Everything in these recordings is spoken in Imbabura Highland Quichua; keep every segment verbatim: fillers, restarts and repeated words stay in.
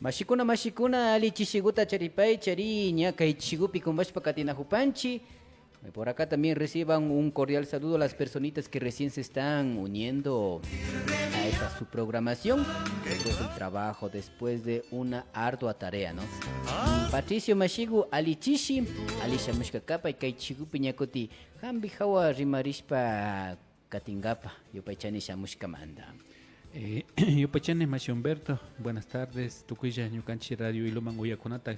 Mashikuna, mashikuna, alli chishiguta charipay, chari, ña kay chishigupi kumbashpa katinajupanchi. Por acá también reciban un cordial saludo a las personitas que recién se están uniendo a esta su programación. Después del trabajo, después de una ardua tarea, ¿no? Patricio mashigu, alli chishi, alli shamushka kapay, kay chishigupi ña kuti jambi jawa rimarishpa katingapa, yupaychani shamushkamanta. Eh, yupaychani mashi Humberto, buenas tardes, tukuylla ñukanchi Radio Ilumán uyakunata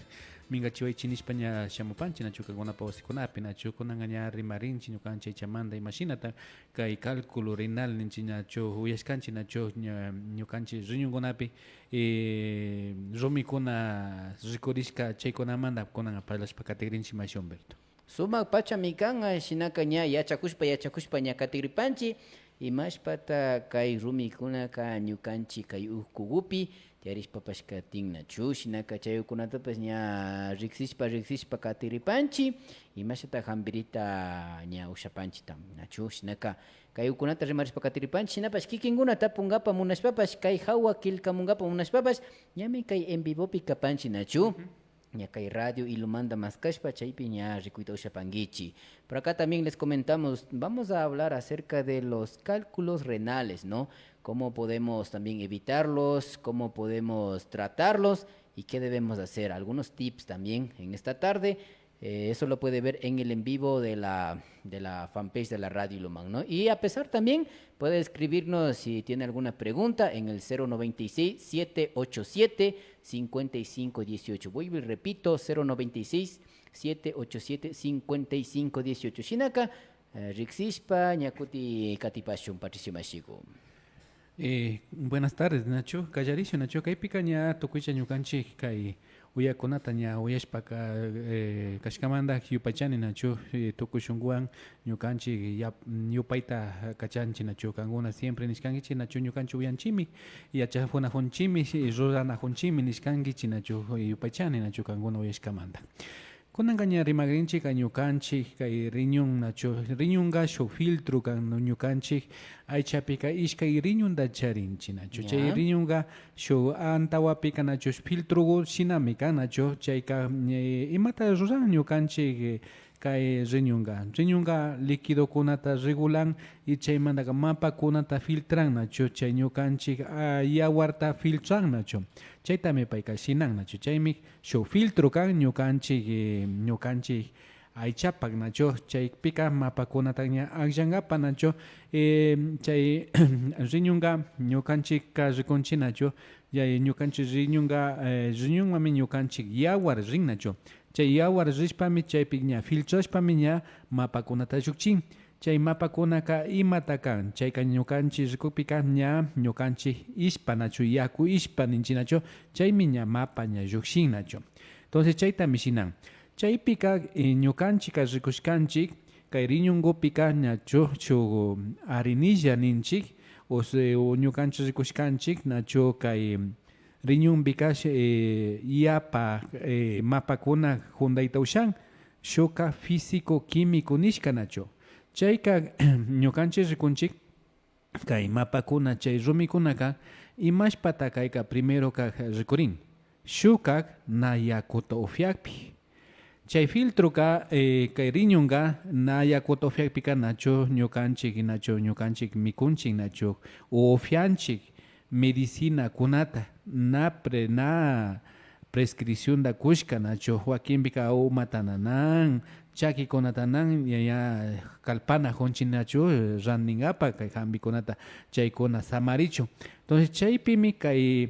mingachiwaychi nishpa ña shamupanchi, nachu, kankunapa wasikunapi, nachu, kunanka ña rimarinchi ñukanchi aychamanta imashinata kay cálculo renal ninchi, nachu, uyashkanchi, nachu, ña, ñukanchi riñonkunapi, eh, rumikuna rikurishka chaykunamanta kunanka parlashpa katigrinchi mashi Humberto. Sumak pachami kan, shinaka ña yachakushpa, yachakushpa ña katigripanchi, imashpata kay rumikunaka ñukanchi kay ukugupi tiyarishpapash katin, nachu, shinaka chaykunatapash ña riksishpa, riksishpa katigripanchi, imashata jambirita ña ushapanchita, nachu, shinaka kay ukunata rimarishpa katigripanchi, shinapash kikinkuna tapungapa munashpapash, kay jawa killkamungapa munashpapash, ñami kay en vivopi kapanchi, nachu. Ña kay Radio Ilumanta maskashpa, chaypi ña rikuyta ushapankichi. Por acá también les comentamos, vamos a hablar acerca de los cálculos renales, ¿no? Cómo podemos también evitarlos, cómo podemos tratarlos y qué debemos hacer. Algunos tips también en esta tarde. Eh, eso lo puede ver en el en vivo de la, de la fanpage de la Radio Ilumán, ¿no? Y a pesar también puede escribirnos si tiene alguna pregunta en el cero noventa y seis, siete ocho siete, cincuenta y cinco dieciocho. Vuelvo y repito, cero noventa y seis, siete ocho siete, cincuenta y cinco dieciocho. Shinaka, eh, riksishpa, ña kuti katipashun, Patricio mashigu. Eh, buenas tardes, nachu, kallarishu, nachu, kaypika ña tukuylla ñukanchi kay uyakunata ña uyashpaka, eh, kashkamanta yupaychani, nachu, eh, tukuy shunkuwan ñukanchi yap-, yupayta kachanchi, nachu, kankuna siempre nishkankichi, nachu, ñukanchi uyanchimi, yachakunajunchimi, ruranajunchimi nishkankichi, nachu, yupaychani, nachu, kankuna uyashkamanta. Kunanka ña rimagrinchika ñukanchi kay riñon, nachu, riñonka shuk filtro kan, ñukanchi aychapika ishkay riñonta charinchi, nachu. Chay riñonka shuk antawapika, nachu, filtrogu shinami kan, nachu. Chayka, eh, imata ruran ñukanchi, eh, kay riñonka. Riñonka liquidokunata regulan y chaymantaka mapakunata filtran, nachu. Chay ñukanchi, ah, yawarta filtran, nachu. Chaytami payka shinan, nachu. Chaymi shuk filtro kan ñukanchi, eh, ñukanchi aychapak, nachu. Chaypika mapakunata ña akllankapa, nachu. Eh, chay riñonka ñukanchika rikunchi, nachu. Ya, ñukanchi riñonka, eh, riñonmanmi ñukanchi yawar rin, nachu. Chay yawar rishpami chaypi ña filtrashpami ña mapakunata llukchin. Chay mapakunaka imata kan? Chayka ñukanchi rikukpika ña ñukanchi ishpa, nachu, yaku ishpa ninchi, nachu. Chaymi ña mapa ña llukshin, nachu. Entonces chaytami shinan. Chaypika, eh, ñukanchika rikushkanchi kay riñonkupika ña chu, chu arenilla ninchi, o se-, o ñukanchi rikushkanchi, nachu, kay riñonpika, eh, yapa, eh, mapakuna jundayta ushan, shukka físico químico nishka, nachu. Chayka ñukanchi rikunchi, kay mapakuna, chay rumikunaka imashpata kayka primeroka rikurin, shukka na yakuta upiakpi. Chay filtroka, eh, kay riñonka na yakuta upiakpika nachu ñukanchi, nachu ñukanchi mikunchi, nachu upianchi medicinakunata, na pre-, na prescripcionta kushka, nachu. Wakinpika umata nanan, chakikunata nan, ña, ña kallpanajunchi, nachu, randinkapa kay jambikunata chaykuna samarichun. Entonces chaypimi kay,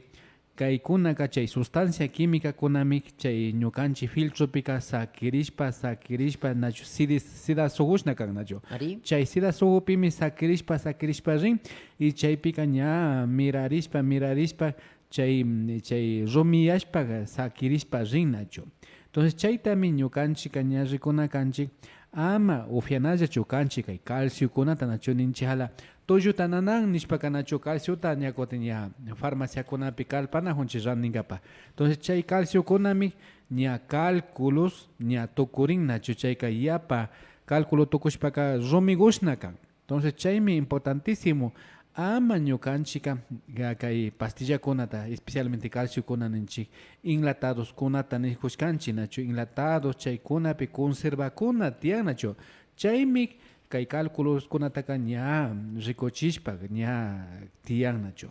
kaykunaka chay sustancia químicakunami chay ñukanchi filtropika sakirishpa, sakirishpa, nachu, sidi-, sidasugushna kan, nachu. Ari. Chay sidasugupimi sakirishpa, sakirishpa rin, y chaypika ña mirarishpa, mirarishpa, chay, chay rumiyashpa sakirishpa rin, nachu. Entonces chaytami ñukanchika ña rikuna kanchi, ama upianallachu kanchi kay calciokunata, nachu, ninchi jala, tulluta nanan nishpaka, nachu, calciota ña kutin ña farmaciakunapi kallpanajunchi randinkapa. Entonces chay calciokunami ña cálculos ña tukurin, nachu, chayka yapa cálculo tukushpaka rumigushna kan. Entonces chaymi importantísimo, Ama ñukanchikka, ga-, kay pastillakunata, especialmente calciokuna ninchik, enlatadoskunata nikushkanchik, nachu? Enlatados, chaykunapi conservakuna tiyan, nachu? Chaymi kay cálculoskunataka ña rikuchishpa ña tiyan, nachu?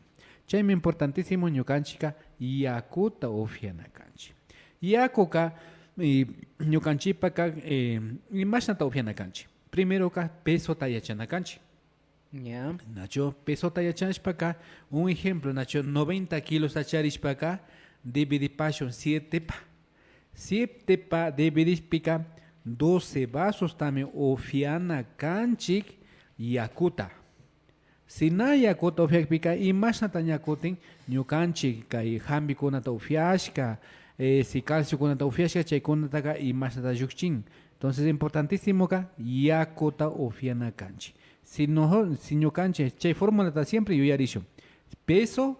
Chaymi importantísimo ñukanchikka yakuta upyana kanchik. Yakuka, eh, ñukanchikpaka, eh, imashnata upyana kanchik? Primeroka pesota yachana kanchik. Ya. Nachu, pesota yachashpaka, un ejemplo, nachu, noventa kilosta charishpaka, dividipashun sietepa. Sietepa dividishpika, doce vasostami upyana kanchik yakuta. Si na yakuta upyakpika, imashnata ña kutin ñukanchik kay hampikunata upyashka, eh, si calciokunata upyashka, chaykunataka imashnata llukshin? Entonces, importantísimoka yakuta upyana kanchik. Si no, si ñukanchik chay formulata siempre yuyarishun. Peso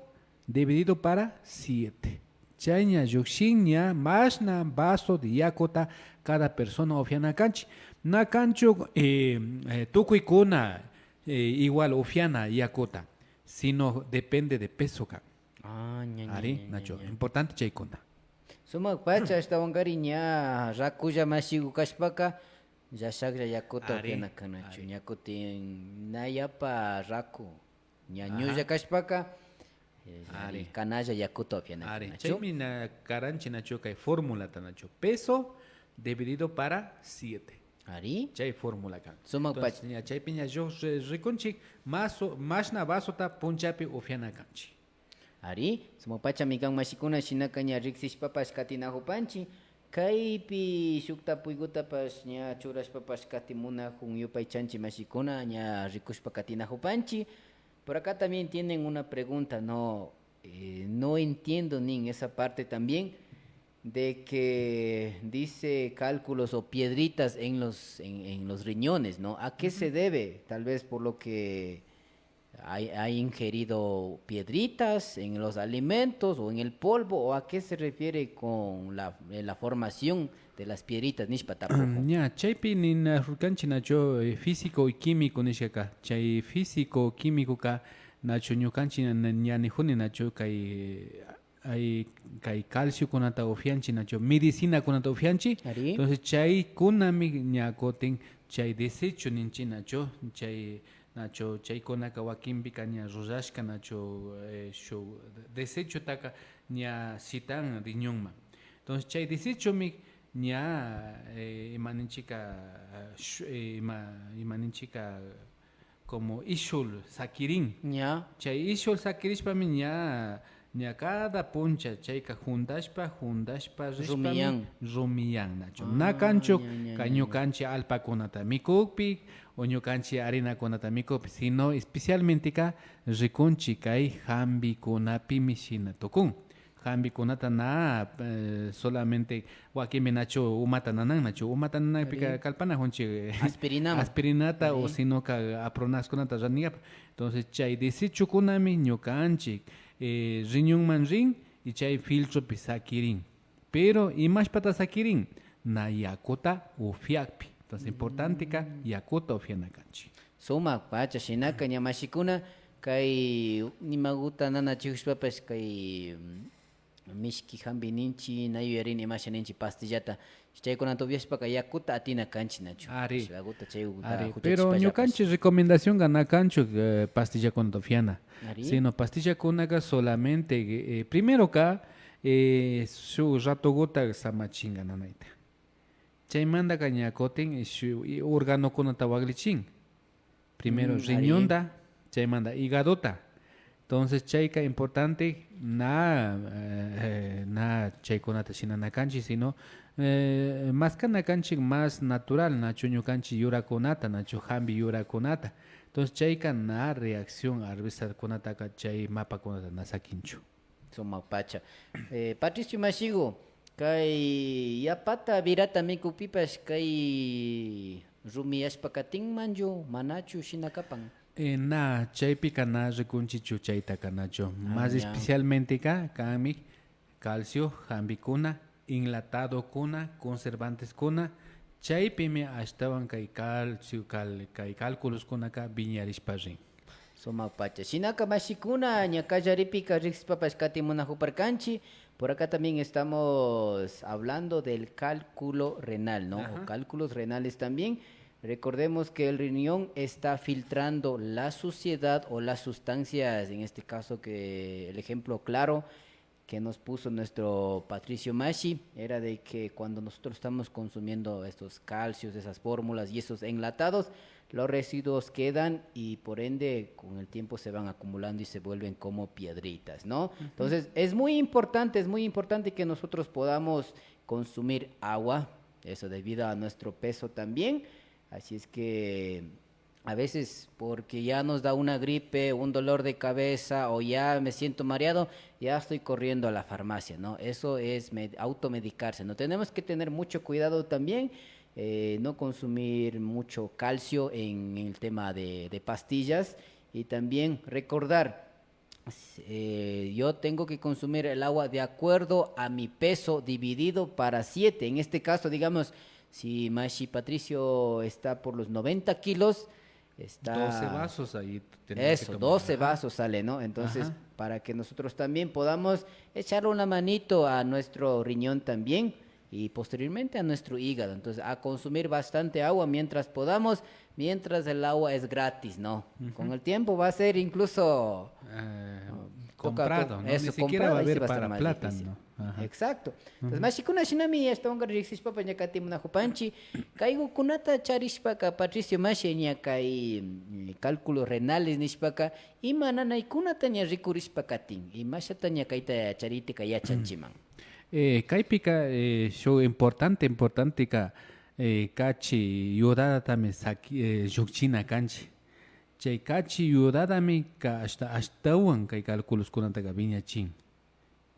dividido para siete. Chay ña llukshin ña mashna vaso de yakuta cada persona upyana kanchik. Na kanchu, eh, eh, tukuykuna, eh, igual upyana yakuta, sino depende de pesoka. Ah, ña, ña, Ari, ña, ña, nachu, ña. Importante chaykuna. Sumak pacha, ashtawankari ña rakulla mashiku kashpaka, llashaklla yakuta Ari, upyana kanachu. Ari. Ña kutin na yapa raku, ña Ajá. ñulla kashpaka, eh, Ari. kanalla yakuta upyana Ari, kanachu. Chaymi na karanchik nachu kay formulata nachu. Peso dividido para siete. Ari. Chay formula kan. Sumak Entonces, pacha. Ña chaypi ña lluk ri-, rikunchik, maso-, mashna vasota punchapi upyana kanchik. Ari, sumak pachami kan mashikuna, shinaka ña riksishpapash katinajupanchik. Kaypi shuk tapuykutapash ña churashpapash katimunajun yupaychanchik mashikuna, ña rikushpa katinajupanchik. Por acá también tienen una pregunta, no, eh, no entiendo nin esa parte también de que dice cálculos o piedritas en los, en, en los riñones, ¿no? ¿A qué se debe? Tal vez por lo que ha, ha ingerido piedritas en los alimentos o en el polvo, ¿o a qué se refiere con la, eh, la formación de las piedritas? Nishpa tapujo. Ña, chaypi ninajurkanchik nachu, eh, físico y químico nishkaka. Chay físico químicoka nachu ñukanchik ña, ña nijuni nachu kay, eh, ay, kay calciokunata upyanchik nachu, medicinakunata upyanchik. Ari. Entonces chaykunami ña kutin chay desecho ninchik nachu, chay nachu, chaykunaka wakinpika ña rurashka nachu, eh, shuk desechotaka ña shitan riñonman. Entonces chay desechomi ña, eh, ima ninchika, shu-, eh, ima, ima ninchika, como ishul sakirin. Ña. Chay ishul sakirishpami ña, ña cada puncha chayka juntashpa, juntashpa rishpami Rumiyan. Rumiyan nachu. Ah, Na kanchu ña, ña, kay ña, ña. ñukanchik allpakunata mikukpi o ñukanchik harinakunata mikukpi, sino especialmenteka rikunchik kay jampikunapimi shina tukun. Jampikunata na, eh, solamente wakinpi nachu umata nanan nachu. Umata nanakpika Ari. kalpanajunchik, eh, Aspirinaman. aspirinata o Ari. sinoka apronaskunata raniyapa. Entonces, chay desechokunami ñukanchik, eh, riñonman rin y chay filtropi sakirin. Pero, imashpata sakirin? Na yakuta upyakpi. Entonces, importanteka yakuta upyana kanchik. Sumak pacha, shinaka ña mashikuna, kay imaguta nanachijushpapash kay, mm, mishki jampi ninchik, na yuyarini imasha ninchik pastillata, chaykunata upyashpaka yakuta atina kanchik nachu. Ari. Ashtawaguta chayguta Ari, pero jutachishpallapash. ñukanchik recomendacionka na kanchu, eh, pastillakunata upyana. Ari. Sino pastillakunaka solamente, eh, primeroka, eh, shuk ratoguta samachinka nanayta. Chaymantaka ña kutin shu-, i-, organokunata waklichin. Primero Mm, ari. riñonta, chaymanta higadota. Entonces, chayka importante, na, eh, na chaykunata shinana kanchik, sino, eh, maskana kanchik más natural, nachu ñukanchik yurakunata, nachu jampi yurakunata. Entonces, chayka na reacción adversakunataka chay mapakunata na sakinchu. Sumak pacha. Eh, Patricio mashigu, kay yapata virata mikukpipash kay rumiyashpa katinmanchu, manachu shina kapan? Eh, na, chaypika na rikunchichu chaytaka nachu. Ah, Más ña. especialmenteka kanmi calcio, jampikuna, enlatadokuna, conservanteskuna, chaypimi ashtawan kay calcio, cal-, kay cálculoskunaka wiñarishpa rin. Sumak pacha. Shinaka mashikuna, ña kallaripika riksishpapash katimunajuparkanchi. Por acá también estamos hablando del cálculo renal, ¿no? O cálculos renales también. Recordemos que el riñón está filtrando la suciedad o las sustancias, en este caso que el ejemplo claro que nos puso nuestro Patricio Mashi era de que cuando nosotros estamos consumiendo estos calcios, esas fórmulas y esos enlatados, los residuos quedan y por ende con el tiempo se van acumulando y se vuelven como piedritas, ¿no? Entonces es muy importante, es muy importante que nosotros podamos consumir agua, eso debido a nuestro peso también. Así es que a veces porque ya nos da una gripe, un dolor de cabeza o ya me siento mareado, ya estoy corriendo a la farmacia, ¿no? Eso es med- automedicarse, ¿no? Tenemos que tener mucho cuidado también, eh, no consumir mucho calcio en el tema de, de pastillas y también recordar, eh, yo tengo que consumir el agua de acuerdo a mi peso dividido para siete. En este caso, digamos, si Mashi Patricio está por los noventa kilos, está... Doce vasos ahí tendría que Eso, tomar, doce ajá. vasos sale, ¿no? Entonces, Ajá. para que nosotros también podamos echarle una manito a nuestro riñón también y posteriormente a nuestro hígado. Entonces, a consumir bastante agua mientras podamos, mientras el agua es gratis, ¿no? Ujú. Con el tiempo va a ser incluso Eh, oh, toca comprado, com- ¿no? Eso, Ni siquiera va a comprado, y sí haber va a estar para más plata, difícil. ¿No? Ajá. Exacto. Entonces, Ujú. mashikuna shinami ashtawanka riksishpapash ña katimunajupanchi. Kaygukunata charishpaka, Patricio Mashi, ña kay, mm, cálculos renales nishpaka, ima nanaykunata ña rikurishpa katin, imashata ña kayta chariyta yachanchiman. Eh, kaypika, eh, shuk importante, importanteka, eh, kachi yudadatami saki-, eh, llukchina kanchi. Chay kachi yudadami ka ashta, ashtawan kay calculoskunataka wiñachin.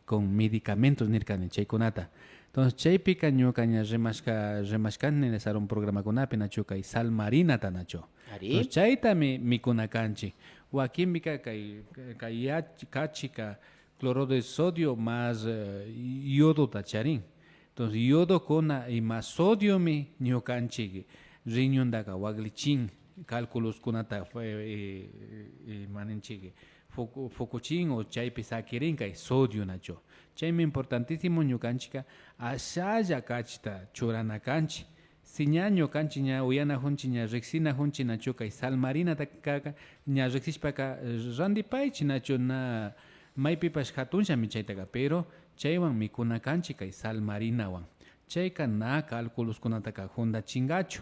Con medicamentos nirkani chaykunata. Entonces, chaypika ñuka ña rimashka, rimashkani nini sarun programakunapi, nachu, kay sal marinata, nachu. Ari. Entonces, chaytami mikuna kanchi. Wakinpika kay, kay yach-, kachika cloruro de sodio más, eh, yodota charin. Entonces, yodokuna y más sodiomi ñukanchik riñondaka waklichin, calculoskunata, eh, eh, imaninchik, fuku-, fukuchin o chaypi sakirin kay sodio nachu. Chaymi importantísimo ñukanchikka ashalla kachita churana kanchik. Si ña ñukanchik ña uyanajunchik, ña riksinajunchik nachu kay sal marinata kaka, ña riksishpaka, eh, randipaychik nachu, na maypipash jatunllami chaytaka, pero chaywan mikuna kanchik kay sal marinawan. Chayka na calculoskunataka jundachingachu,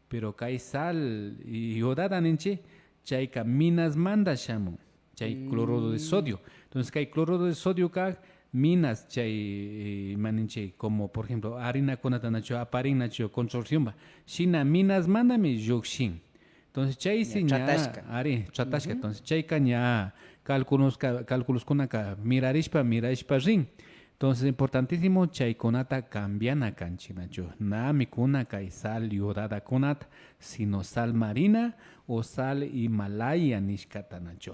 pero kay sal y yodada ninchik, chayka minasmanda shamun. Chay cloruro de sodio. Entonces, kay cloruro de sodioka minas chay, eh, ima ninchik, como por ejemplo, harinakunata nachu aparin nachu construccionpa. Shina minasmandami llukshin. Entonces, chay si ña, tratashka. Ari, tratashka. Entonces, chayka ña calculoska-, calculoskunaka mirarishpa, mirarishpa rin. Entonces, importantísimo chaykunata cambiana kanchik, nachu. Na mikuna kay sal yodadakunata, sino sal marina o sal Himalaya nishkata, nachu.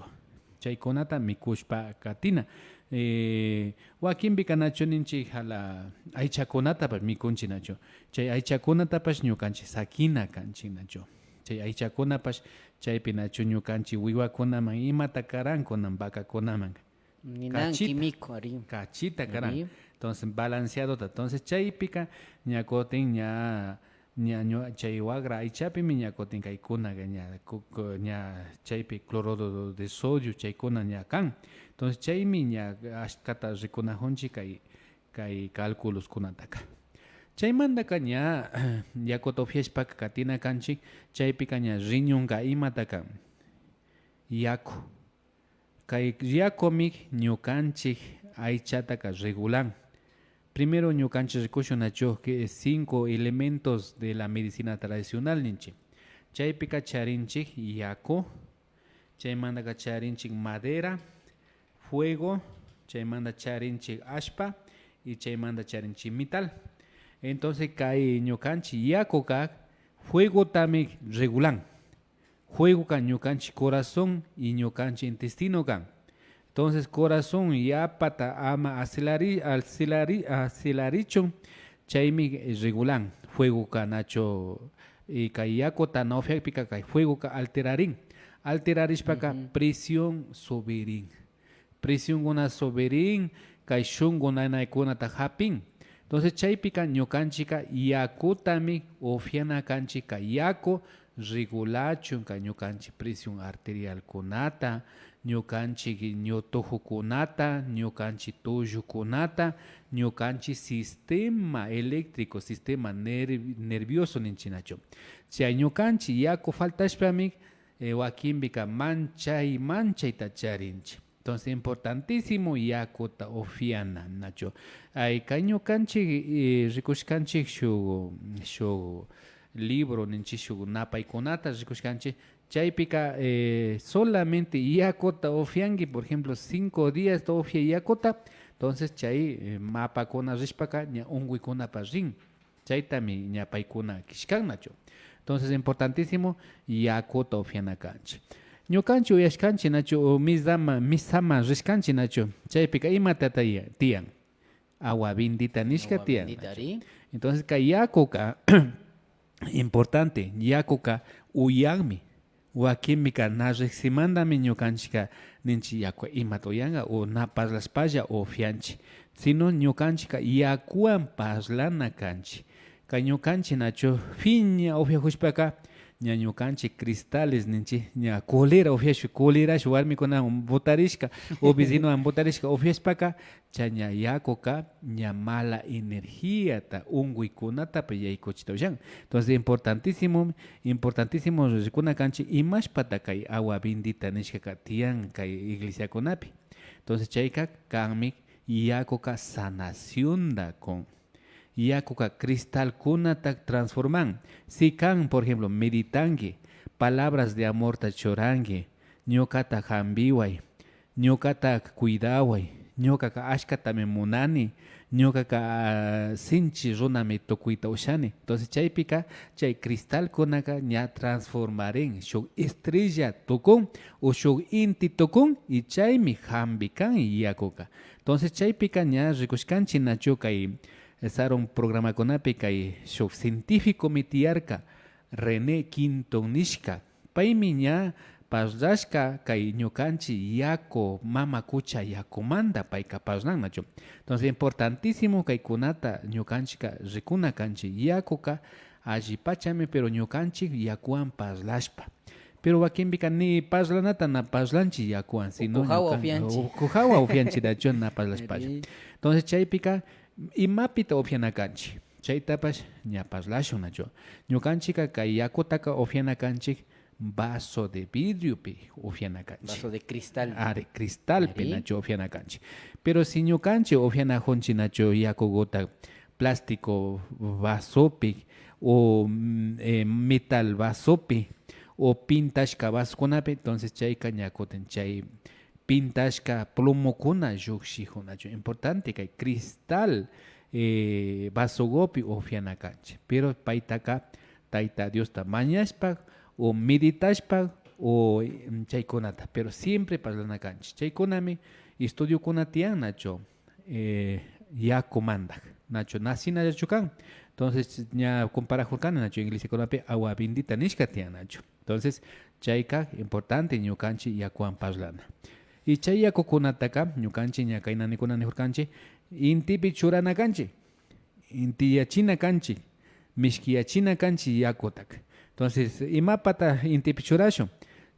Chaykunata mikushpa katina. Eh, wakinpika nachu ninchik jala aychakunatapash mikunchik, nachu. Chay aychakunatapash ñukanchik sakina kanchik, nachu. Chay aychakunapash chaypi nachu ñukanchik wiwakunaman imata karan kunan vacakunaman. Ninanki kachita, miku, ari. Kachita karan. Ari. Entonces, balanceadota. Entonces, chaypika ña kutin ña, ña, ña chay wagra aychapimi ña kutin kaykunaka ña, ku-, ku-, ña chaypi cloruro de sodio chaykuna ña kan. Entonces, chaymi ña ashkata rikunajunchik kay, kay calculoskunataka. Chaymantaka ña yakuta upyashpaka katina kanchik, chaypika ña riñonka imata kan, yaku. Kay yakumi ñukanchik aychataka regulan. Primero ñukanchik rikushun nachu que cinco elementos de la medicina tradicional ninchik. Chaypika charinchik yaku, chaymantaka charinchik madera, fuego, chaymanta charinchik allpa y chaymanta charinchik metal. Entonces kay ñukanchik yakuka fuegotami regulan. Fuegoka ñukanchik corazón y ñukanchik intestino kan. Entonces, corazón yapata ama acilari-, acilari-, acilarichun, chaymi, eh, regulan. Fuegoka nachu, eh, kay yakuta na upyakpika kay fuegoka alterarin. Alterarishpaka presión subirin. Presionkuna subirin, kay shunku nanaykunata japin. Entonces chaypika ñukanchika yakutami upiana kanchik, kay yaku regulachun kay ñukanchik presión arterialkunata, ñukanchik ñutujukunata, ñukanchik tullukunata, ñukanchik sistema eléctrico, sistema nerv-, nervioso ninchik nachu. Chay ñukanchik yaku faltashpami, eh, wakinpika manchay, manchayta charinchik. Entonces, importantísimo yakuta upiana, nachu. Ay, kay ñukanchik, eh, rikushkanchik shuk, shuk libro ninchik, shuk napaykunata rikushkanchik. Chaypika, eh, solamente yakuta upianki, por ejemplo, cinco díasta upiay yakuta, entonces chay, eh, mapakuna rishpaka ña unkuykunapash rin. Chaytami ña paykuna kishkan nachu. Entonces, importantísimo yakuta upiana kanchik. Ñukanchik uyashkanchik nachu, o misama, misama rishkanchik nachu. Chaypika imata tiya-, tiyan? Agua bendita nishka tiyan nachu. Entonces, kay yakuka importante, yakuka uyanmi. Wakinpika na riksimantami ñukanchikka ninchik yaku imata uyanka o na parlashpalla upianchik, sino ñukanchikka yakuwan parlana kanchik. Kay ñukanchik nachu piña upiakushpaka ña ñukanchik cristales ninchik, ña cólera upiashun, colerashun warmikunawan butarishka o vecinowan butarishka upiashpaka, chay ña yakuka ña mala energiata, unkuykunatapash yaykuchita ushan. Entonces, importantísimo, importantísimo rikuna kanchik imashpata kay agua bendita nishkaka tiyan kay iglesiakunapi. Entonces, chayka kanmi yakuka sanacionta kun. Yakuka cristalkunata transforman. Si kan, por ejemplo, meditanki, palabras de amorta churanki, ñukata jambiway, ñukata cuidaway, ñukaka ashkatami munani, ñukaka, ah, sinchi runami tukuyta ushani. Entonces, chaypika chay cristalkunaka ña transformarin, shuk estrella tukun o shuk inti tukun, y chaymi jambi kan yakuka. Entonces, chaypika ña rikushkanchik nachu kay, eh, sarun programakunapi kay shuk científicomi tiyarka, René Quinton nishka. Paymi ña parlashka kay ñukanchik yaku, mama kucha yakumanta payka parlan nachu. Entonces, importantísimo kaykunata ñukanchikka rikuna kanchik. Yakuka allipachami, pero ñukanchik yakuwan parlashpa. Pero wakinpika ni parlanata na parlanchik yakuwan, sino uku jawa ñukan-, upianchik. Uku jawa upianchik nachu na parlashpalla. Entonces, chaypika imapita upiana kanchik. Chaytapash ña parlashun nachu. Ñukanchikka kay yakutaka upiana kanchik vaso de vidriopi upiana kanchik. Vaso de cristal. Ari, cristalpi nachu upiana kanchik. Pero si ñukanchik upianajunchik nachu yakuguta plástico vasopi o, mm, eh, metal vasopi o pintashka vasokunapi, entonces chayka ña kutin chay pintashka plomokuna llukshijuna nachu. Importante kay cristal, eh, vasogupi upiana kanchik. Pero paytaka Tayta Diosta mañashpa o meditashpa o, mm, chaykunata. Pero siempre parlana kanchik. Chaykunami estudiokuna tiyan nachu, eh, yakumanta. Nachu, na shinallachu kan. Entonces, ña comparajurkani nachu iglesiakunapi agua bendita nishka tiyan nachu. Entonces, chayka importante ñukanchik yakuwan parlana. Y chay yakukunataka ñukanchik ña kay nanikuna nijurkanchik, intipi churana kanchik, intiyachina kanchik, mishkiyachina kanchik yakutaka. Entonces, imapata intipi churashun?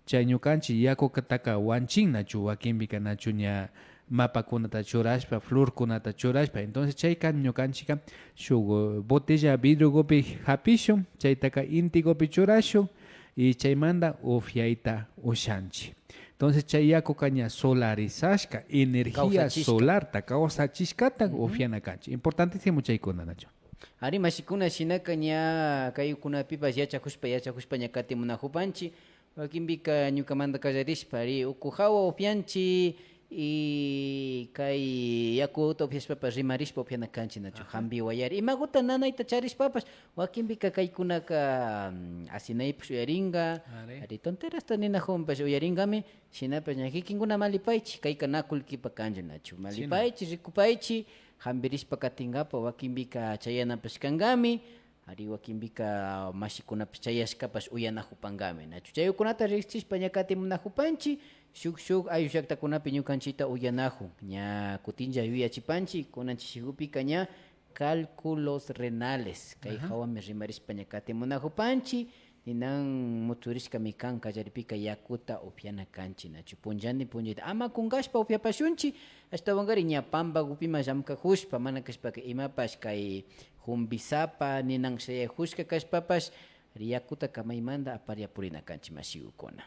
Chay ñukanchik yakutaka wanchin nachu, wakinpika nachu ña mapakunata churashpa, florkunata churashpa. Entonces, chayka ñukanchikka shuk, uh, botella vidriogupi japishun, chaytaka intigupi churashun y chaymanta upiayta ushanchik. Entonces, chay yakuka ña solarizashka, energía solarta, kawsachishkata upiana kanchik. Importantísimo chaykuna nachu. Ari, mashikuna, shinaka ña kaykunapipash yachakushpa, yachakushpa ña katimunajupanchik. Wakinpika ñukamanta kallarishpa, ari, uku jawa upianchik, y kay yakuta upiashpapash rimarishpa upiana kanchik nachu, jambiwayari. Imaguta nanayta charishpapash, wakinpika kaykunaka, mm, asinaypash uyaringa, ari, tonterasta ninajunpash uyaringami, shinapash ña kikinkuna malipaychik, kayka na kullkipa kanchu nachu. Malipaychik, rikupaychik, jambirishpa katingapa, wakinpika chayanapash kangami, Ari, wakinpika mashikunapash chayashkapash uyanajupankami, nachu? Chaykunata riksichishpa ña katimunajupanchi, shuk, shuk ayllu llaktakunapi ñukanchita uyanajun. Ña kutinlla yuyachipanchi, kunan chishigupika ña cálculos renales. Kay jawami rimarishpa ña katimunajupanchi, ninan mutsurishkami kan kallaripika yakuta upyana kanchi, nachu? Punllani punllita ama kunkashpa upyapashunchi, ashtawankari ña pampagupiman llamkajushpa, mana kashpaka imapash kay jumpisapa ninan shayajushka kashpapash, yakuta kamaymanta aparya purina kanchi, mashigukuna.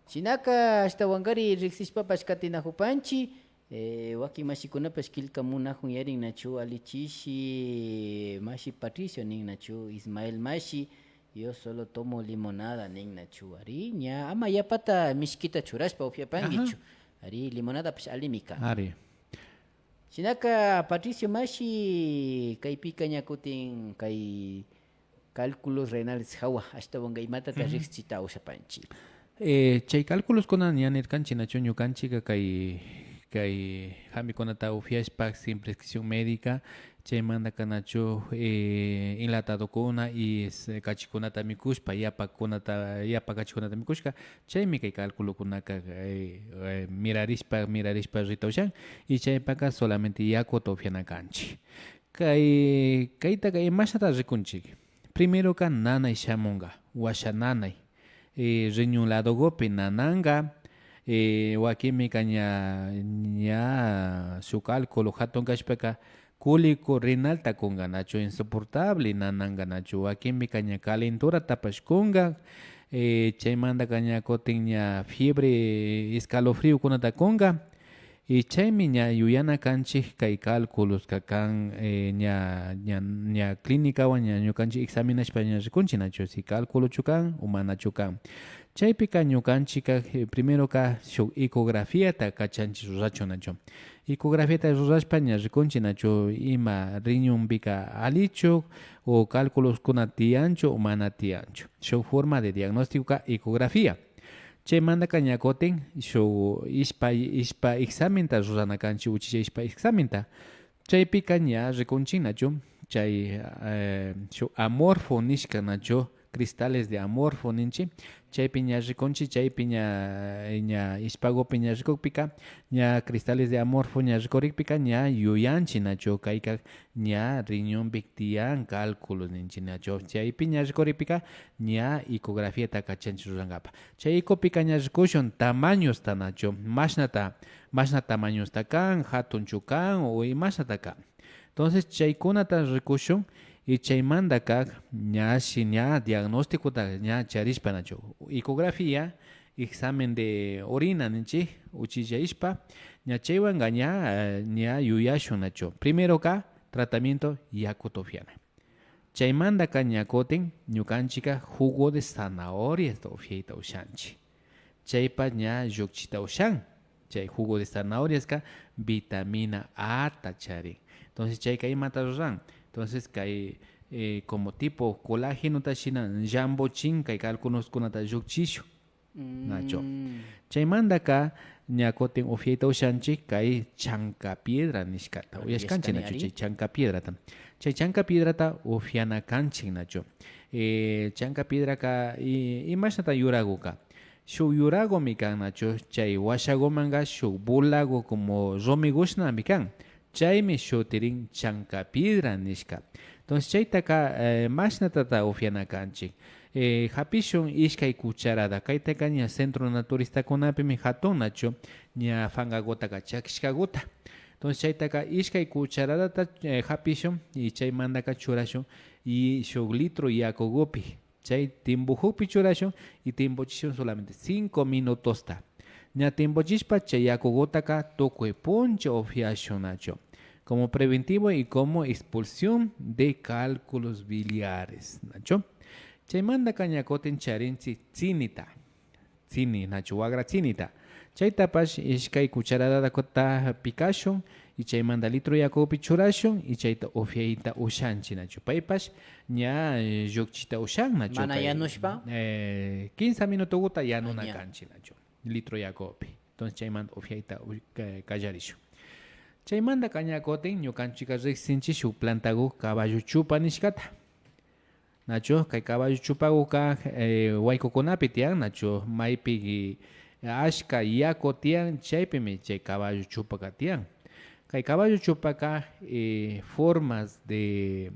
Shinaka ashtawankari riksishpapash katinajupanchi, eh, wakin mashikunapash killkamunajun yarin, nachu? Ali chishi, mashi Patricio nin, nachu? Ismael mashi, yo solo tomo limonada nin, nachu? Ari, ña ama yapata mishkita churashpa upyapankichu. Ari, limonadapash alimi kan. Ari. Shinaka Patricio mashi, kaypika ña kutin kay cálculos renales jawa, ashtawanka imatata riksichita ushapanchi? Eh, chay cálculoskuna ña nirkanchi, nachu? Ñukanchika kay, kay jamikunata upyashpa, sin prescripción médica, chaymantaka, nachu, eh, enlatadokuna y es-, kachikunata mikushpa, yapakunata, yapa kachikunata mikushka, chaymi kay cálculokunaka, eh, eh, mirarishpa, mirarishpa rita ushan, y chaypaka solamente yakuta upyana kanchi. Kay, kaytaka imashnata rikunchik? Primeroka nanay shamunka, washa nanay. Eh, riñon ladogupi nananka, eh, wakinpika ña, ña shuk cálculo jatun kashpaka cólico renalta kunka, nachu? Insoportable nananka, nachu? Wakinpika ña calenturatapash kunka, eh, chaymantaka ña kutin ña fiebre, escalofriokunata kunka. Y chaymi ña yuyana kanchik kay cálculoska kan, eh, ña, ña, ña clínicawan ña ñukanchik examinashpa ña rikunchik, nachu si cálculochu kan o manachu kan. Chaypika ñukanchikka, eh, primeroka shuk ecografiata kachanchik rurachun, nachu. Ecografiata rurashpa ña rikunchik, nachu, ima riñonpika alichu o cálculoskuna tiyanchu o mana tiyanchu. Shuk forma de diagnósticoka ecografía. Chaymantaka ña kutin shuk ishpa, ishpa examenta rurana kanchik, uchilla ishpa examenta. Chaypika ña rikunchik, nachu, chay, eh, shuk amorfo nishka, nachu, cristales de amorfo ninchik. Chaypi ña rikunchik, chaypi ña, ña ishpagupi ña rikukpika, ña cristales de amorfo ña rikurikpika ña yuyanchik, nachu, kayka ña riñonpi tiyan cálculos ninchik, nachu. Chaypi ña rikurikpika ña ecografiata kachanchik rurankapa. Chay ecopika ña rikushun tamañosta, nachu, mashnata, mashna tamañosta kan, jatunchu kan o imashnata kan. Entonces chaykunata rikushun y chaymantaka ña shi ña diagnosticota ña charishpa, nachu, ecografía, examen de orina ninchik, uchilla ishpa, ña chaywanka ña, eh, ña yuyashun, nachu. Primeroka tratamiento yakuta upyana. Chaymantaka ña kutin ñukanchikka jugo de zanahoriasta upyayta ushanchik. Chaypa ña llukchita ushan. Chay jugo de zanahoriaska vitamina A ta charin. Entonces chayka imata ruran? Entonces kay, eh, como tipo colágenota shina llambochin kay cálculoskunata llukchishun. Nachu. Chaymantaka ña kutin upyayta ushanchik kay chanka piedra nishkata. Uyashkanchik, nachu, chay chanka piedrata? Chay chanka piedrata upyana kanchik, nachu. Eh, chanka piedraka i-, imashnata yuraguka? Shuk yuragumi kan, nachu, chay washagumanka shuk bolagu como rumigushnami kan. Chaymi shutirin chanka piedra nishka. Entonces chaytaka, eh, mashnatata upyana kanchik. Eh, japishun ishkay cucharada. Kaytaka ña centro naturistakunapimi jatun, nachu, ña fangagutaka chakishkaguta. Entonces chaytaka ishkay cucharadata, eh, japishun y chaymantaka churashun y shuk litro yakugupi. Chay timbujukpi churashun y timbuchishun solamente cinco minutosta. Ña timbuchishpa chay yakugutaka tukuy puncha upyashun, nachu, como preventivo y como expulsión de cálculos biliares, nachu. Chaymantaka ña kutin charinchik tsinita. Tsini, nachu, wagra tsinita. Chaytapash ishkay cucharadata pikashun y chaymanta litro yakupi churashun y chayta upyayta ushanchik, nachu. Paypash ña, eh, llukchita ushan, nachu. Mana yanushpa, eh, quince minutoguta yanuna kanchik, nachu, litro yakupi. Entonces chaymanta upyayta u-, ka-, kallarishun. Chaymantaka ña kutin ñukanchikka riksinchik shuk plantaku caballo chupa nishkata. Nachu? Kay caballo chupakuka, eh, waykukunapi tiyan, nachu? Maypi ashka yaku tiyan, chaypimi chay caballo chupaka tiyan. Kay caballo chupaka, eh, formas de,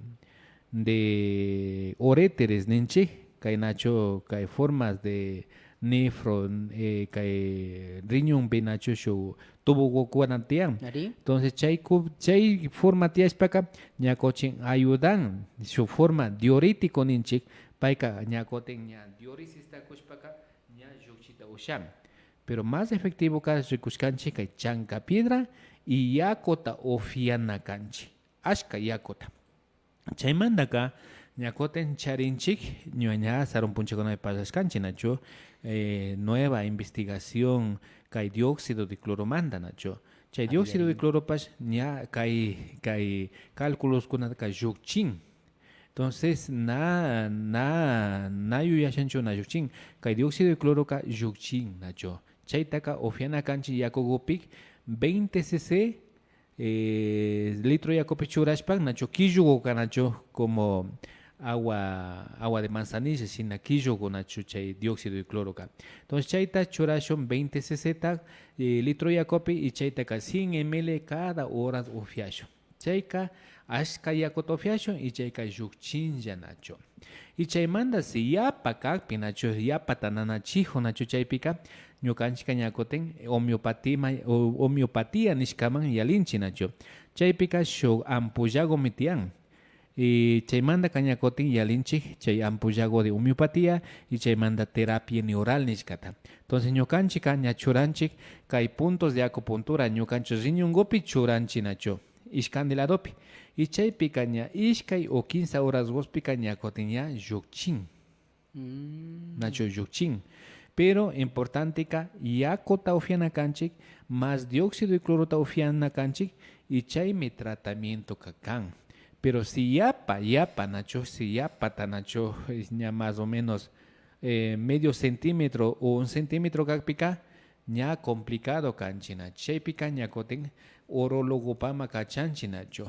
de uréteres ninchik, kay nachu, kay formas de nefro, eh, kay riñonpi nachu shuk tubokukuna tiyan. Ari. Entonces, chay ku-, chay forma tiyashpaka, ña kutin ayudan, shuk forma diurético ninchik, payka ña kutin ña diuresista kushpaka, ña llukchita ushan. Pero más efectivoka rikushkanchik kay chanka piedra y yakuta upiana kanchik, ashka yakuta. Chaymantaka ña kutin charinchik, ña, ña sarun punchakunapi parlashkanchik, nachu? Eh, nueva investigación kay dióxido de cloromanta, nachu? Chay dióxido de cloropash ña kay, kay calculoskunataka llukchin. Entonces, na, na, na yuyashanchu na llukchin. Kay dióxido de cloroka llukchin, nachu? Chaytaka upiana kanchik yakukupi veinte C C, eh, litro yakupi churashpa, nachu, killukuka, nachu, como agua, agua de manzanilla, shina killuku, nachu, chay dióxido de cloroka. Entonces, chayta churashun veinte C C ta, eh, litro yakupi, y chaytaka cien M L cada horas upiashun. Chayka ashka yakuta upiashun y chayka llukchinlla, nachu. Y chaymanta si yapa kakpi, nachu, yapata nanachikun, nachu, chaypika ñukanchikka ña kutin homeopatía, homeopatía nishkaman yalinchik, nachu. Chaypika shuk ampollakumi tiyan. Y chaymantaka ña kutin yalinchik chay ampollaku de homeopatía y chaymanta terapia neural nishkata. Entonces ñukanchikka ña churanchik kay puntos de acupuntura ñukanchik riñonkupi churanchik, nachu. Ishkandi ladopi. Y chaypika ña ishkay o quince horas guspika ña kutin ña llukchin. Mm. Nachu llukchin. Pero importanteka yakuta upiana kanchik, más dióxido de clorota upiana kanchik, y chaymi tratamientoka kan. Pero si yapa, yapa, nachu, si yapata, nachu, eh, ña más o menos, eh, medio centímetro o un centímetro kakpika, ña complicado kanchik, nachu. Chaypika ña kutin urologopama kachanchik, nachu.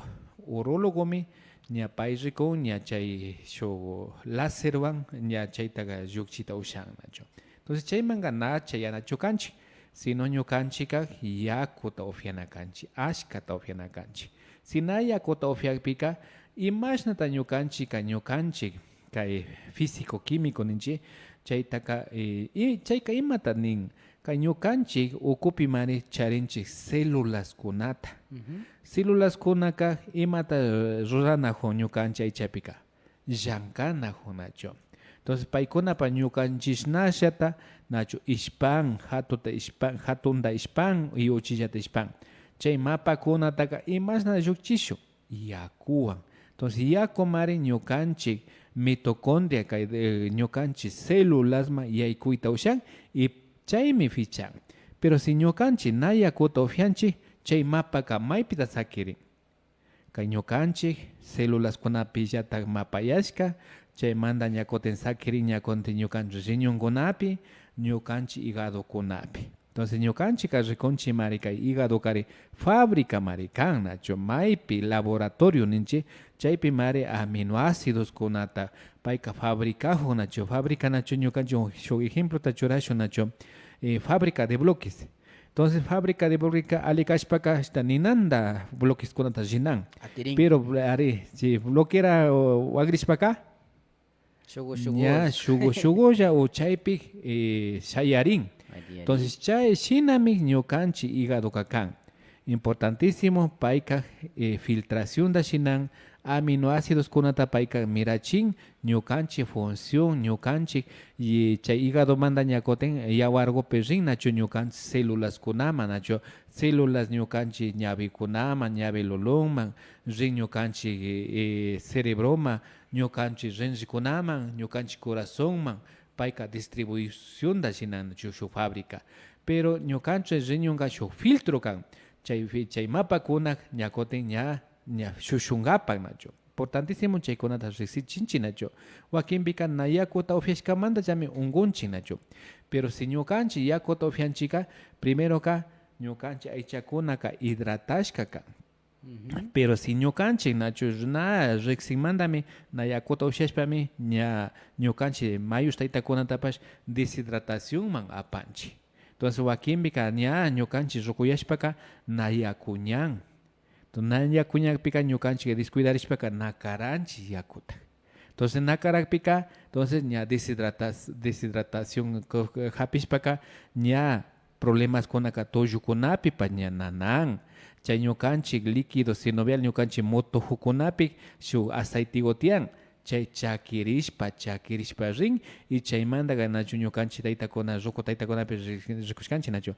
Urologomi ña pay rikun, ña chay shuk láserwan ña chaytaka llukchita ushan, nachu. Entonces chaymanka na chayanachu kanchik, sino ñukanchikka yakuta upiana kanchik, ashkata upiana kanchik. Si na yakuta upiakpika, imashnata ñukanchikka, ñukanchik kay físico químico ninchik, chaytaka, eh, y chayka imata nin? Kay ñukanchik ukupimari charinchik célulaskunata. Ujú. Célulaskunaka imata, eh, ruranakun ñukanchik aychapika? Llankanakun, nachu. Entonces, paykunapa ñukanchishnallata, nachu, ishpan, hatuta ishpan, hatunta ishpan y uchillata ishpan. Chay mapakunataka imashna llukchishun? Yakuwan. Entonces, yakumari ñukanchik mitocondria, kay, eh, ñukanchik célulasman yaykuyta ushan y chaymi pichan. Pero si ñukanchik na yakuta upianchik, chay mapaka maypita sakirin? Kay ñukanchik célulaskunapillata mapayashka, chaymanta ña kutin sakirin ña kutin ñukanchik riñonkunapi, ñukanchik hígadokunapi. Entonces ñukanchikka rikunchikmari kay hígadokari fábricamari kan, nachu, maypi laboratorio ninchik, chaypimari aminoácidoskunata payka fabricakun, nachu, fábrica, nachu, ñukanchik shuk ejemplota churashun, nachu, eh, fábrica de bloques. Entonces fábrica de bloquesqa alli kashpaka ashta ninanta bloqueskunata rinan. Atirin. Pero, ari, si bloquera, o, wagrishpaka, shugu, shugu, ña shugu shugulla o chaypi, eh, shayarin. Ari, ari. Entonces chay shinami ñukanchik hígadoka kan. Importantísimo, payka, eh, filtracionta shinan, aminoácidoskunata payka mirachin, ñukanchik función, ñukanchik, y chay hígadomanta ña kutin yawargupi rin, nachu, ñukanchik célulaskunaman, nachu, células ñukanchik ñawikunaman, ñawi lulunman, rin ñukanchik, eh, cerebroman, ñukanchik rinrikunaman, ñukanchik corazonman, payka distribucionta shinan, nachu, shuk fábrica. Pero ñukanchik riñonka shuk filtro kan. Chay fi-, chay mapakuna ña kutin ña, ña shushunkapak, nachu. Importantísimo chaykunata riksichinchik, nachu. Wakinpika na yakuta upiashkamantallami unkunchik, nachu. Pero si ñukanchik yakuta upianchikka, primeroka ñukanchik aychakunaka hidratashka kan. Pero si ñukanchik nachu na riksinmantami na yakuta upyashpami ña ñukanchik mayush taytakunatapash deshidratacionman apanchik. Entonces wakinpika ña ñukanchik rukuyashpaka na yaku ñan. Entonces na yaku ñanpika ñukanchik descuidarishpaka na karanchik yakuta. Entonces na karakpika entonces ña deshidratas deshidratación hapishpaka ña problemaskunaka tullukunapipash ña nanan. Chay ñukanchik líquido sinovial ñukanchik mutujukunapi shuk aceitiku tiyan. Chay chakirishpa chakirishpa rin y chaymantaka nachu ñukanchik taytakuna ruku taytakunapi rikushkanchik nachu,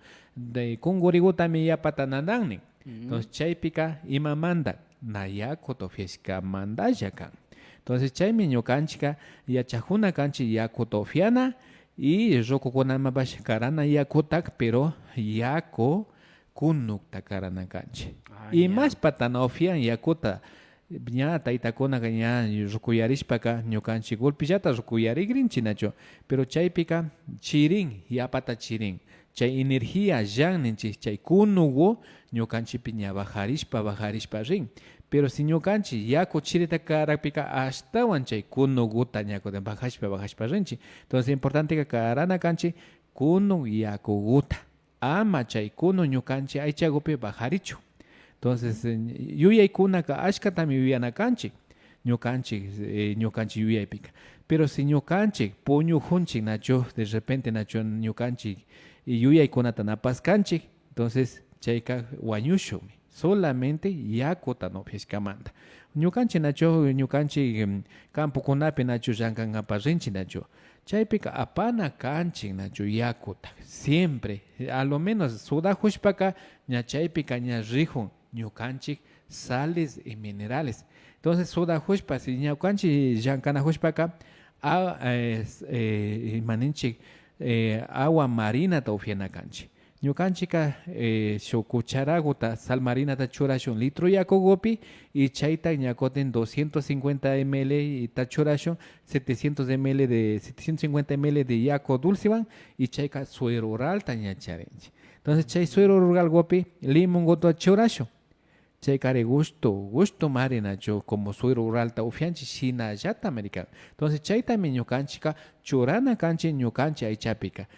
kunkurikutami yapata nanan nin. Entonces chaypika imamanta na yakuta upyashkamantalla kan. Entonces chaymi ñukanchikka yachajuna kanchik yakuta upyana y rukukunamanpash karana yakuta, pero yaku kunukta karana kanchik. Imashpata na upyan yakuta. Ña taytakunaka ña rukuyarishpaka ñukanchik golpillata rukuyarigrinchik nachu, pero chaypika chirin, yapata chirin. Chay energía llan ninchik chay kunuku ñukanchikpi ña bajarishpa bajarishpa rin. Pero si ñukanchik yaku chirita karakpika ashtawan chay kunukuta ña kutin bajashpa bajashpa rinchik. Entonces importanteka karana kanchik kunuk yakukuta. Ama chay kunu ñukanchik aychakupi bajarichu. Entonces yuyaykunaka ashkatami yuyana kanchik ñukanchik ñukanchik yuyaypika. Pero si ñukanchik puñujunchik nachu de repente nachu ñukanchik yuyaykunata na paskanchik, entonces chayka wañushunmi solamente yakuta na upyashkamanta. Ñukanchik nachu ñukanchik campokunapi nachu llankankapak rinchik nachu, chaypika apana kanchik nachu yakuta siempre a lo menos sudajushpaka ña chaypika ña rijun ñukanchik sales y minerales. Entonces sudajushpa si ñukanchik llankanajushpaka ima ninchik agua marinata upyana kanchik. Ñukanchikka shuk cucharakuta sal marinata churashun litro yakukupi y chayta ña kutin doscientos cincuenta ml ta churashun setecientos ml de setecientos cincuenta ml de yaku dulcewan y chayka suero oralta ña charinchik. Entonces chay suero oralkupi limonkuta churashun. Chaykari gusto gustomari nachu como suero oralta upyanchik shinallatami kan. Entonces chaytami ñukanchikka churana kanchik ñukanchik aychapika.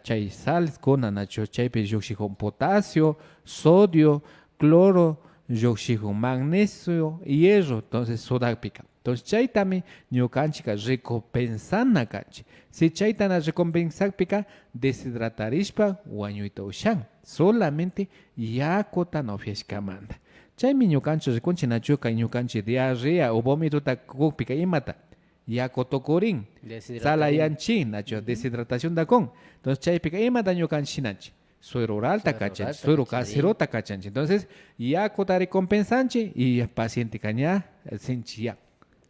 Chay salkuna nachu chaypi llukshikun potasio, sodio, cloro, llukshikun magnesio, hierro. Entonces sudakpika entonces chaytami ñukanchikka recompensana kanchik. Si chayta na recompensakpika deshidratarishpa wañuyta ushan. Solamente yakuta na upyashkamanta. Chaymi ñukanchik rikunchik nachu kay ñukanchik diarrea o vomitota kukpika imata yaku tukurin. Salayanchik nachu deshidratacionta kun. Entonces chaypika imata ñukanchik shinanchik suero oralta kachanchik, suero caserota kachanchik. Entonces yakuta recompensanchik y pacienteka ña sinchi yan.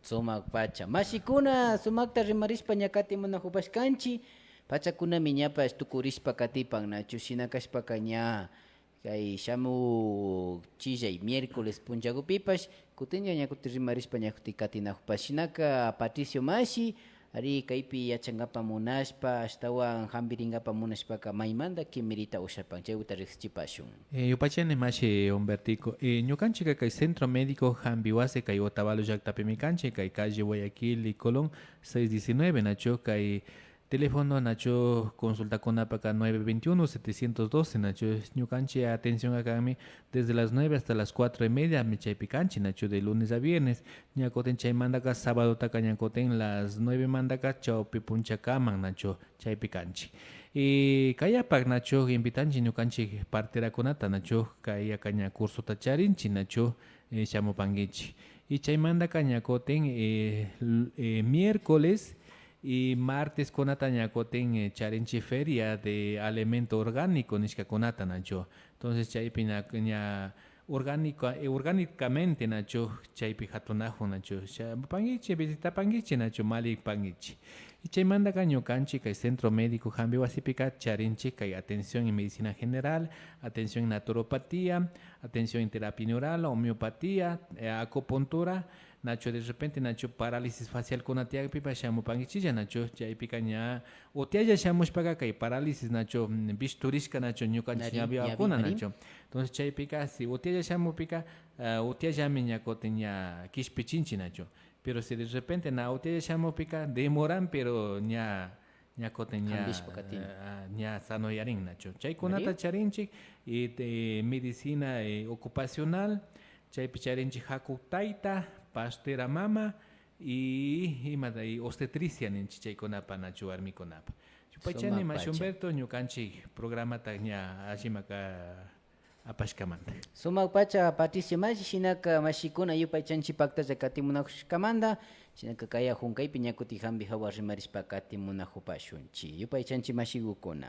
Sumak pacha. Mashikuna sumakta rimarishpa ña katimunajupashkanchik. Pachakunami ñapash tukurishpa katipan nachu shina kashpaka ña kay shamuk chillay miércoles punchakupipash kutinlla ña kutin rimarishpa ña kutin katinajupash shinaka Patricio mashi. Ari kaypi yachankapak munashpa ashtawan jambirinkapak munashpaka maymanta kimirita ushapan chaykuta riksichipashun. Yupaychani mashi Humbertico. Ñukanchikka kay centro médico jambi wasi kay Otavalo llaktapimi kanchik kay calle Guayaquil y Colón seis diecinueve nachu kay teléfono nachu consultakunapaka nueve veintiuno setecientos doce nachu. Ñukanchik atencionka kanmi desde las nueve hasta las cuatro y mediami chaypi kanchik nachu de lunes a viernes. Ña kutin chaymantaka sabadotaka ña kutin las nuevemantaka chawpi punchakaman nachu chaypi kanchik. Y kayapak nachu invitanchik ñukanchik parterakunata nachu kayaka ña cursota charinchik nachu shamupankichik. Y chaymantaka ña kutin miércoles y marteskunata ña kutin charinchik feria de alimento orgánico nishkakunata nachu. Entonces chaypi ña orgánica, orgánicamente nachu chaypi jatunajun nachu shamupankichik visitapankichik nachu malipankichik. Y chaymantaka ñukanchik kay centro médico jambi wasipika charinchik kay atención en medicina general, atención en naturopatía, atención en terapia neural, homeopatía, acupuntura, nachu de repente nachu parálisis facialkuna tiyakpipash shamupankichilla nachu, chaypika ña utialla shamushpaka kay parálisis nachu, mm, vishturishka nachu ñukanchik ña viwakuna nachu. Entonces chaypika si utialla shamukpika, ah, utiallami ña kutin ña kishpichinchik nachu. Pero si de repente na utialla shamukpika demoran, pero ña ña kutin ña, ah, ña sanoyarin nachu. Chaykunata charinchik, y, eh, medicina, eh, ocupacional, chaypi charinchik haku tayta, partera mama, y imata, y obstetricia ninchik chaykunapa nachu warmikunapa. Yupaychani mashi Humberto, ñukanchik programata ña allimaka apashkamanta. Sumak pacha Patricia mashi, shinaka mashikuna yupaychanchik paktalla katimunakushkamanta, shinaka kaya hunkaypi ña kutin hampi hawa rimarishpa katimunakupashunchik. Yupaychanchik mashigukuna.